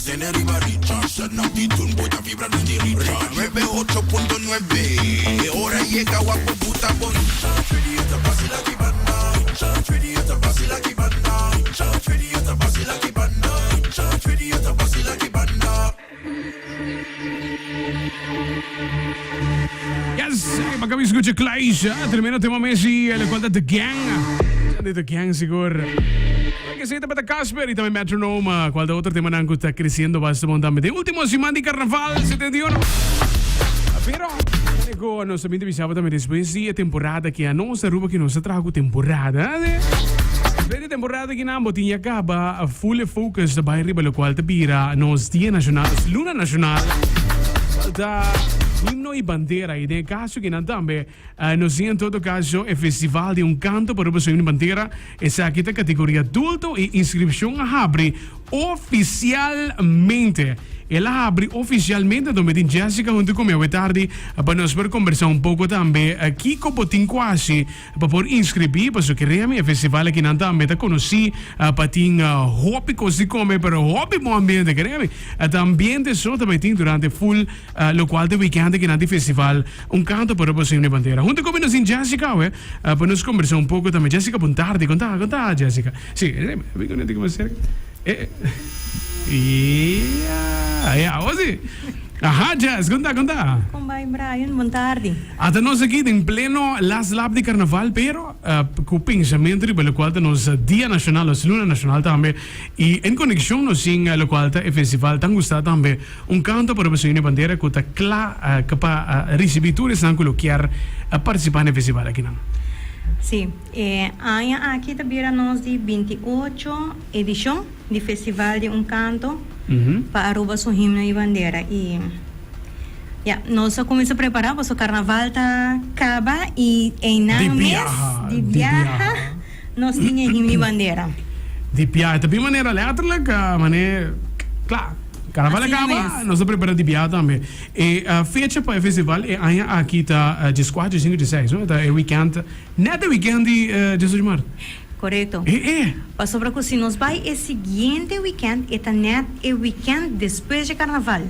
Yes, pa kami skucha Clash, tremendo tema mes y el cual ta The Gang. Di The Gang sigur. Que se tabata Casper y tambe Metronome, cual ta otro tema nan cu ta creciendo basta bon tambe. Den ultimo siman di Carnaval 71. Pero, cu nos también te bisaba tambe despues di e temporada ki nos Aruba ki nos ta traha cu temporada. Despues di temporada ki nan bo tin ya caba full focus ta bai riba locual ta bira nos Dia Nacional, nos Luna Nacional. Cual ta himno y bandera y den e caso ki nan tambe Nos tin en todo caso e festival di un canto pa Aruba su himno bandera. Esaki ta categoria adulto y inscripcion a habri oficialmente. El a habri oficialmente anto mi tin Jessica hunto cu mi awe tardi pa nos por combersa un poco tambe kico bo tin cu haci pa por inscribi pasobra kere mi e festival akinan tambe ta conoci pa tin hopi cos di come pero hopi bon ambiente kere mi ta ambiente so ta bay tin durante full Locual ta weekend aki nan di festival Un Canto pa Aruba Sin Bandera. Hunto cu mi nos tin Jessica awe pa nos conversa un poco tambe. Jessica bon tardi. Con ta? Con ta Jessica? Si, bin con un mas cerca. Eh. Ya, ya, awo si. Aha Jess, con ta? Con ta? Con bai Brian, bon tardi. Ata nos aki den pleno last lap di carnaval pero cu pensamento riba locual ta nos dia nacional, nos luna nacional tambe y en conexion nos tin locual ta e festival tan gusta tambe. Un kanto pa Aruba su himno bandera ku ta kla pa risibí tur esnan ku lo kier partisipá na e festival akinan. Sí, e aña aki ta bira nos di binti ocho edishon di Festival di Un Kanto pa Aruba su himno i bandera i ya nos a kuminsá prepará pasobra karnaval ta kaba i einan mes di biaha nos tin e himno i bandera. Di biaha ta bin manera letterlijk manera kla. Carnaval a caba, nos ta prepara di biaha tambe. E fecha pa e festival e aña aki ta dieskuater, diesinku, dieseis, no? Ta e weekend, net e weekend di diesocho di mart. Corecto. E e. Pasobra cu si nos bay e siguiente weekend, e ta net e weekend despues di Carnaval.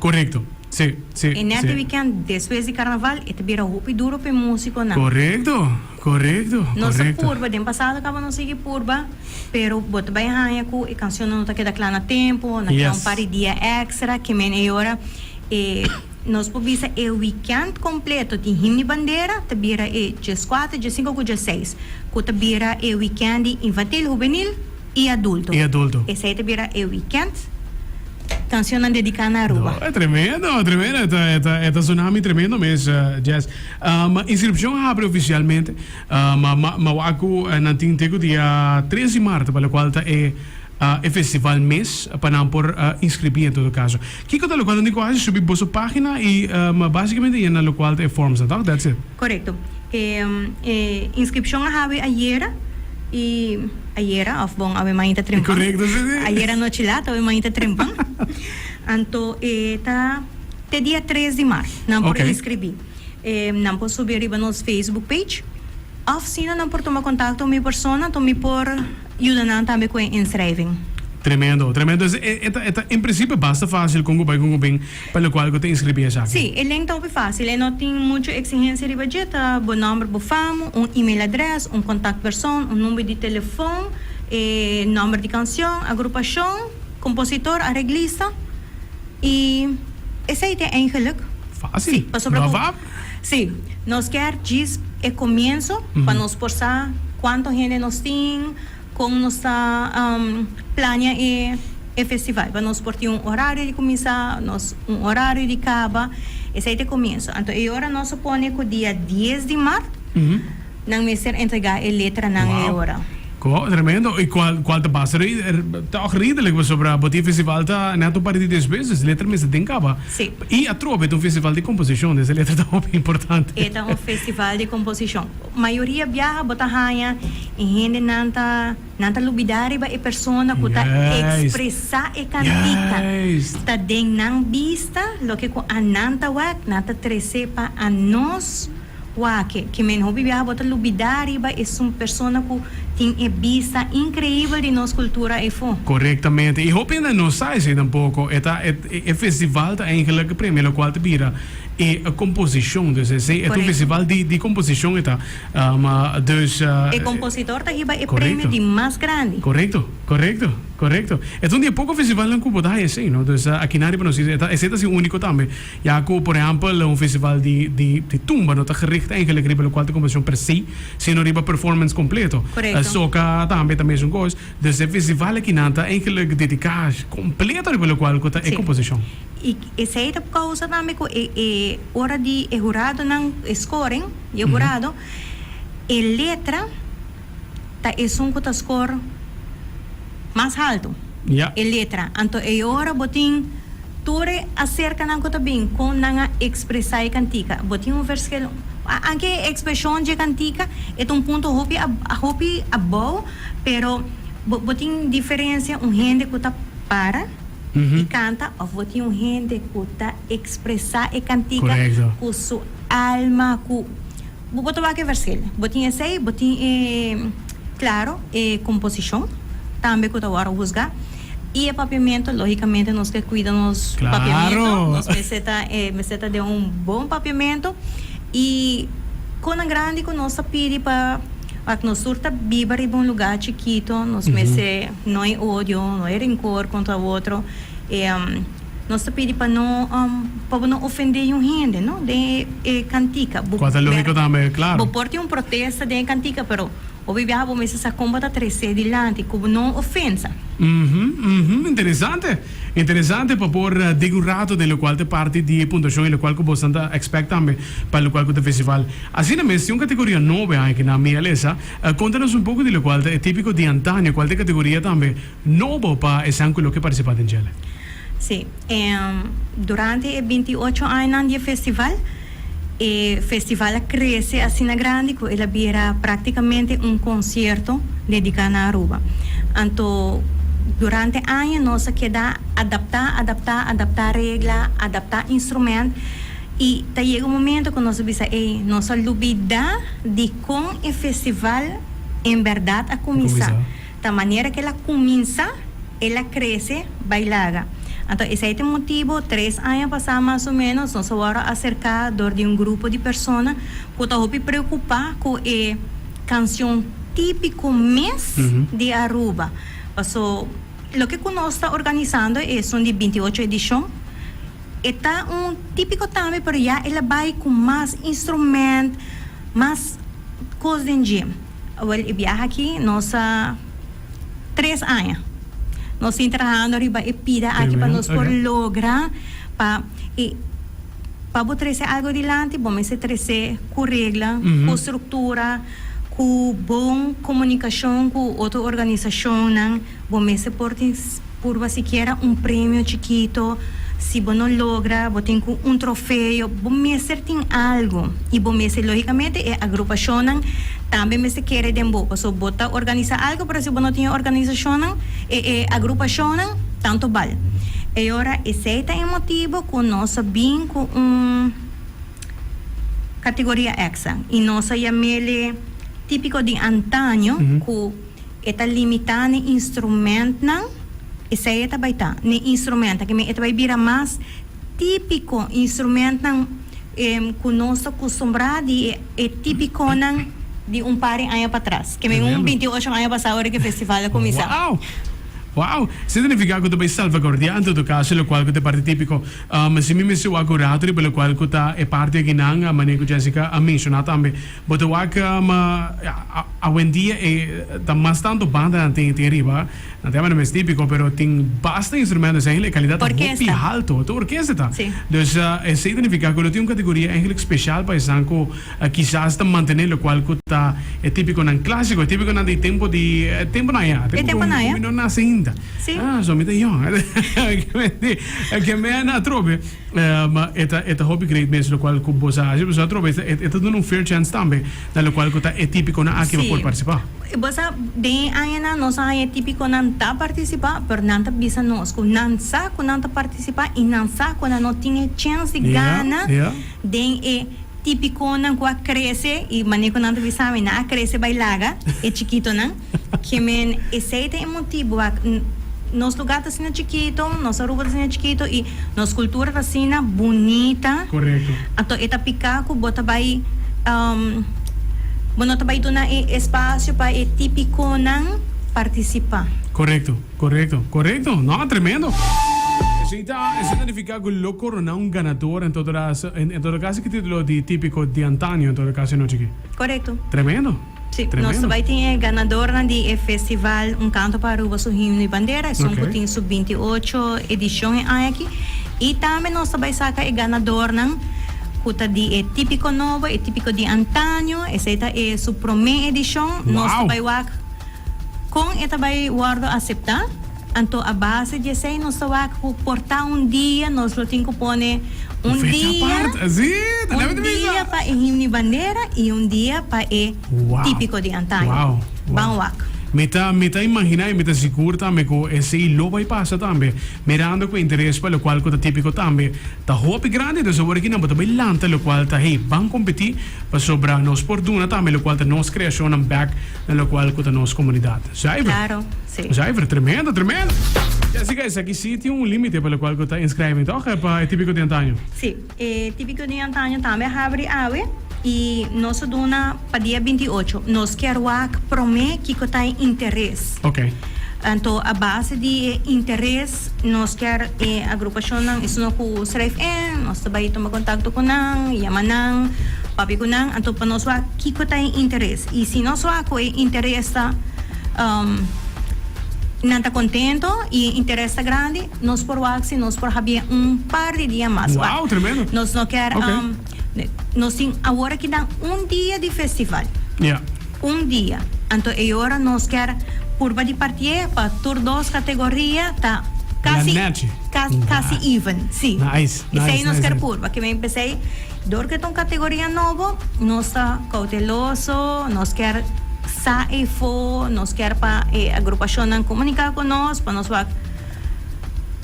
Corecto. Si, si, E net e weekend despues di Carnaval, e ta bira hopi duro pa e musiconan. Corecto, corecto, Nos a corecto. purba, den pasado caba nos sigui purba. Pero bo ta bai haña ku e kanshonnan no ta keda kla na tempu, na keda un par di dia èkstra, ke men e ora e nos por bisa e wikènt kompleto di Himno i Bandera ta bira e dieskuater, diesinku ku diesseis, ku ta bira e wikènt di infantil, hubenil i adulto. I adulto. Esei ta bira e wikènt kanshonnan dediká na Aruba. No, tremendo, tremendo, e ta, e ta, e ta sona mi tremendo mes, Jess. Inskripshon a habri ofisialmente. Ma ma wak ku nan tin te ku dia tres di mart pa lokual ta e e festival mes pa nan por inskribí en todo kaso. Kiko ta lokual nan tin ku hasi? Subi boso página i basikamente yena lokual ta e forms nan tok? That's it. Korekto. E e inskripshon a habi ayera i ayera òf bon awe mainta trempan. Korekto si si. Ayera nochi lat awe mainta trempan. Anto e ta te dia tres di mart nan por inskribí. Nan por subi riba nos Facebook page of sino nan por tuma contacto cu mi persona anto mi por yuda nan tambe cu e inschrijving. Tremendo, tremendo. Es e ta e ta en principio basta facil con cu bay con cu bin pa locual cu ta inscribi esaki. Sí, e link ta hopi facil. E no tin mucho exigencia riba dje. Ta bo nomber, bo fam, un email adres, un contactpersoon, un number di telefon, e nomber di cancion, agrupacion, compositor, areglista. Y esey ta eigenlijk. Fácil. Sí, pasobra No cu va? Sí, nos kier djis e comienzo pa nos por sa cuanto hende nos tin, con nos ta plania e e festival, pa nos por tin un horario di cuminsa, nos un horario di caba, esey ta e comienzo. Anto e ora nos a pone cu dia dies di mart Nan mester entregá e letranan e ora. Ko, tremendo. I kual kual ta basta tòg redelijk pasobra bo tin festival ta nèt un par di despues, dus letra mester den kaba. Sí. I atrobe ta un festival di komposishon, dus e letra ta hopi importante. E ta un festival di komposishon. Mayoria biaha bo ta haña e hendenan ta nan ta lubidá riba e persona ku ta ekspresá e kantika. Ta den nan bista loke ku anan ta wak, nan ta trese pa anos. Wak, ke men hopi biaha bo ta lubidá riba esun persona ku tin e bista increibel di nos cultura eyfo. Correctamente. Y hopi hende no sa esey tampoco. E ta e e festival ta eigenlijk premia locual ta bira e composicion. Dus esey e ta un festival di di composicion e ta. Dus. E compositor ta hiba e premio di mas grandi. Correcto, correcto, correcto. E ta un di e poco festivalnan cu bo ta haya esey no. Dus aki nan riba nos isla e ta esey ta si unico tambe. Ya cu por ehempel un festival di di di tumba no ta gericht eigenlijk riba locual ta composicion per se, sino riba performance completo. Correcto. Soca tambe ta mesun cos. Dus e festival aki nan ta eigenlijk dedica completo riba locual cu ta e composicion. Y esey ta causa tambe cu e e ora di e huradonan e scoring di e hurado, e letra ta esun cu ta score mas halto. E letra. Anto e ora bo tin tur e acercanan cu ta bin con nan a expresa e cantica. Bo tin un verschil. Anke e expresion dje cantica e ta un punto hopi hopi abou, pero bo bo tin diferencia un hende cu ta para y canta of bo tin un hende cu ta expresa e cantica cu su alma cu bo bo ta wak e verschil. Bo tin esey, bo tin e claro e composicion tambe cu ta worde huzga y e papiamento, logicamente nos ke cuida nos papiamento, nos mester ta mester ta den un bon papiamento y con nan grandi cu nos ta pidi pa wak nos tur ta biba riba un lugar chikito, nos mester no hay odio, no hay rencor contra otro, nos ta pidi pa no pa bo no ofende un hende no den e cantica. Cual ta logico tambe, claro. Bo por tin un protesta den e cantica pero Hopi biaha bo mester sa kon bo ta trese dilanti ku bo no ofensa. Uhum, uhum, interesante. Interesante pa por dig un rato den lokual ta e parti di e puntuashon i lokual ku bosan ta expect tambe pa lokual ku ta festival. Asina mes tin un kategoria nobo e aña aki na mi a lesa. Konta nos un poko di lokual ta e tipiko di antaño, kual ta e kategoria tambe nobo pa esan ku lo ke partisipá den djele. Sí, durante e 28 añanan di e festival, E festival a crece asina grandi cu el a bira practicamente un concierto dedica na Aruba. Anto durante aña nos a keda adapta, adapta, adapta regla, adapta instrument y ta yega un momento cu nos a bisa ey nos a lubida di con e festival en berdad a cuminsa. Ta manera cu el a cuminsa, el a crece bay laga. Anto esey ta e motibo, tres aña pasa mas o menos nos a worde acerca door di un grupo di persona cu ta hopi preocupa cu e cancion tipico mes di Aruba. Paso loke cu nos ta organisando e esun di 28 edicion, e ta un tipico tambe pero ya el a bay cu mas instrument, mas cos den dje. Awel e biaha aki nos a tres aña nos tin trahando riba e pida aki pa nos por logra pa e pa bo trece algo dilanti bo mester trece cu regla, cu structura, cu bon comunicacion cu otro organisacionnan, bo mester por tin purba sikiera un premio chikito, si bo no logra bo tin cu un trofeo, bo mester tin algo y bo mester logicamente e agrupacionnan tambe mester kere den bo, pasobra bo ta organisa algo pero si bo no tin e organisacionnan, e e agrupacionnan tanto bal. E ora esey ta e motibo cu nos a bin cu un categoria extra y nos a yam'ele tipico di antaño cu. E ta limitá n'e instrumentnan, esei e ta bai ta, n'e instrumentnan, ke men e ta bai bira mas típiko, instrumentnan ku nos ta kustumbrá di e típikonan di un par di aña patras, ke men un 28 aña pasá ora ku e festival a kuminsá. Wow! Wow! Esei ta nifiká ku ta bai salvaguardiá en todo kaso lokual ku ta e parti típiko. Si mi mester wak un rato riba lokual ku ta e parti akinan, manera ku Jessica a menshoná tambe, Bo ta wak ma awendia e ta mas tanto bandanan tin tin riba, nan ta yama mes típico pero tin basta instrumento, eigenlijk e calidad ta hopi halto, ta orkesta ta. Dus esey ta nifica cu lo tin un categoria eigenlijk special pa esnan cu kisas ta mantene locual cu ta e típiconan clásico, e típiconan di tempo di e temponan aya, tempo cu mi no nace ainda. Ah, so mi ta yong. Ke men atrobe. Ma e ta e ta hopi great mes locual cu bo sa haci pasobra atrobe e ta duna un fair chance tambe na locual cu ta e tipiconan aki pa por participa. Si. Bo sa den e añanan nos a haña e tipiconan ta participa pero nan ta bisa nos cu nan sa cu nan ta participa y nan sa cu nan no tin e chance di gana den e. Típiconan cu a crece y manera cu nan ta bisa mi, nan a crece bay laga, e chikitonan. Ke men esey ta e motibo wak nos lugar ta asina chikito, nos Aruba ta asina chikito y nos cultura ta asina bunita. Correcto. Anto e ta pica cu bo ta bay bo no ta bay duna e espacio pa e típiconan participa. Correcto, correcto, correcto. No, tremendo. Esey ta, esey ta nifica cu lo corona un ganador en todo caso, en todo caso ki titulo di típico di antaño en todo caso e nochi aki. Correcto. Tremendo. Sí, nos Tremendo. ta bai tin e ganadornan di e festival Un Canto pa Aruba su Himno y Bandera, esun cu Ok. tin su 28 edicion e aña aki. Y tambe nos ta bai saca e ganadornan cu ta di e Tipico Nobo, e Tipico di Antaño, esey ta e su prome edicion. Nos ta Wow! bai wak con e ta bai wordo acepta. Anto a base di esey nos ta wak cu por ta un dia nos lo tin cu pone un Fecha dia, apart. Sí, ta un leve ta bisa. dia pa e himno y bandera y un dia pa e Wow. típico di antaño. Wow, wow. Ban wak. Mi ta, mi ta imagina y mi ta sigur tambe cu esey lo bay pasa tambe. Mirando cu e interes pa locual cu ta típico tambe ta hopi grandi, dus awor aki nan bo ta bay lanta locual ta hey, ban competi pasobra nos por duna tambe locual ta nos creacionnan bek na locual cu ta nos comunidad. Zuiver. Claro, sí. Zuiver, tremendo, tremendo. Jessica, esaki sí tin un límite pa locual cu ta inscribing, toch? Pa e típico di antaño. Sí, e típico di antaño tambe a habri awe y nos a duna pa dia 28. Nos kier wak prome kico ta e interes. Ok. Anto a base di e interes nos kier e agrupacionnan esun cu schrijf in, nos ta bay tuma contacto cu nan, yama nan, papia cu nan, anto pa nos wak kico ta e interes. Y si nos wak cu e interes ta nan ta contento y e interes ta grandi, nos por wak si nos por habia un par di dia mas. Wow, tremendo. Nos no kier, nos tin awor aki dan un dia di festival. Yeah. Un dia. Anto e ora nos kier purba di partié pa tur dos categoria ta casi, casi even. Si. Nice, nice. Esey nos nice, kier nice. purba. Ke men pesey, dor ke ta un categoria nobo, nos ta cauteloso, nos kier sa eyfo, nos kier pa e agrupacionnan comunica cu nos, pa nos wak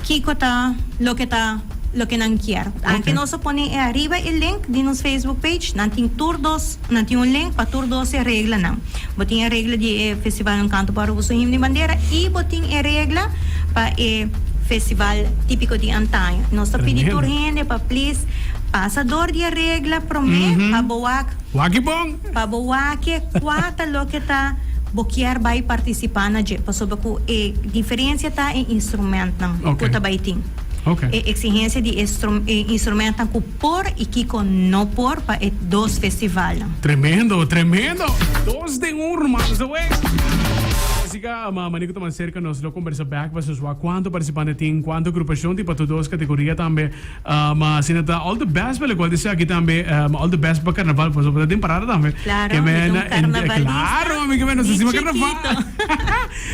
Kiko ta loke ta loke nan kier. Anke nos a pone e ariba e link di nos Facebook page, nan tin tur dos, nan tin un link pa tur dos e reglanan. Bo tin e regla di e Festival Un Canto pa Aruba Su Himno y Bandera y bo tin e regla pa e Festival Típico di Antaño. Nos ta pidi tur hende pa please pasa dor di e regla prome pa bo wak. Wak bon! Pa bo wak kua ta loke ta bo kier bai partisipá na dje, pasobra ku e diferensia ta e instrumentnan ku ta bai tin. E eksigensia di e instrumentnan ku por i kiko no por pa e dos festivalnan. Tremendo, tremendo! Dos den un ruman so wey. Asika, ma manera ku ta mas serka nos lo kombersa bek pa nos wak kuantu partisipante tin, kuantu agrupashon tin pa tur dos kategoria tambe. Ma asina ta all the best pa locual di esaki tambe all the best pa carnaval pasobra ta den parada tambe. Claro, mi ta un carnavalista. Claro, mi ke men nos ta stima carnaval.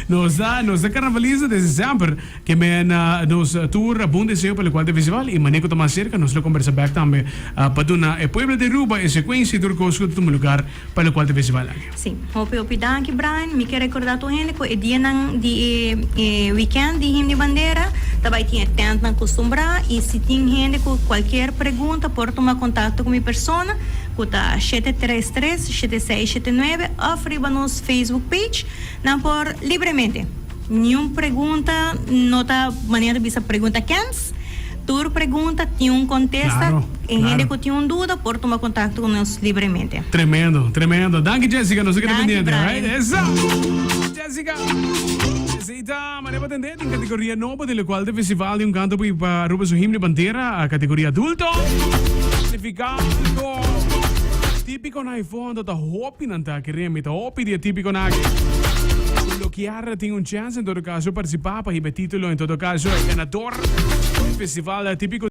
Nos ta nos ta carnavalista desde semper. Ke men nos tur bon deseo pa locual ta festival y mane cu ta mas cerca nos lo combersa bek tambe pa duna e pueblo di Aruba e secuencia y tur cos cu ta tuma lugar pa locual ta festival aki. Sí, hopi hopi danki Brian. Mi ke recorda tur hende cu e dianan di e e weekend di Himno y Bandera ta bay tin e tentnan costumbrá y si tin hende cu cualkier pregunta por tuma contacto cu mi persona cu ta 733 7679 of riba nos Facebook page. Nan por libremente. Niun pregunta no ta manera ta bisa pregunta kens. Tur pregunta tin un kontesta. Claro, E hende claro. ku tin un duda por tuma kontakto ku nos libremente. Tremendo, tremendo. Danki Jessica, nos a keda Danki, pendiente, Brian. right? Esa! Jessica! Esei ta manera pa tende tin kategoria nobo di lokual ta festival di un kanto pa Aruba su himno y bandera a kategoria adulto. Significa algo típico na e fondo ta hopi nan ta kere mi ta hopi di e típico nan aki. Lo kier tin un chance en todo caso participa pa hiba e titulo en todo caso e ganador di festival típico.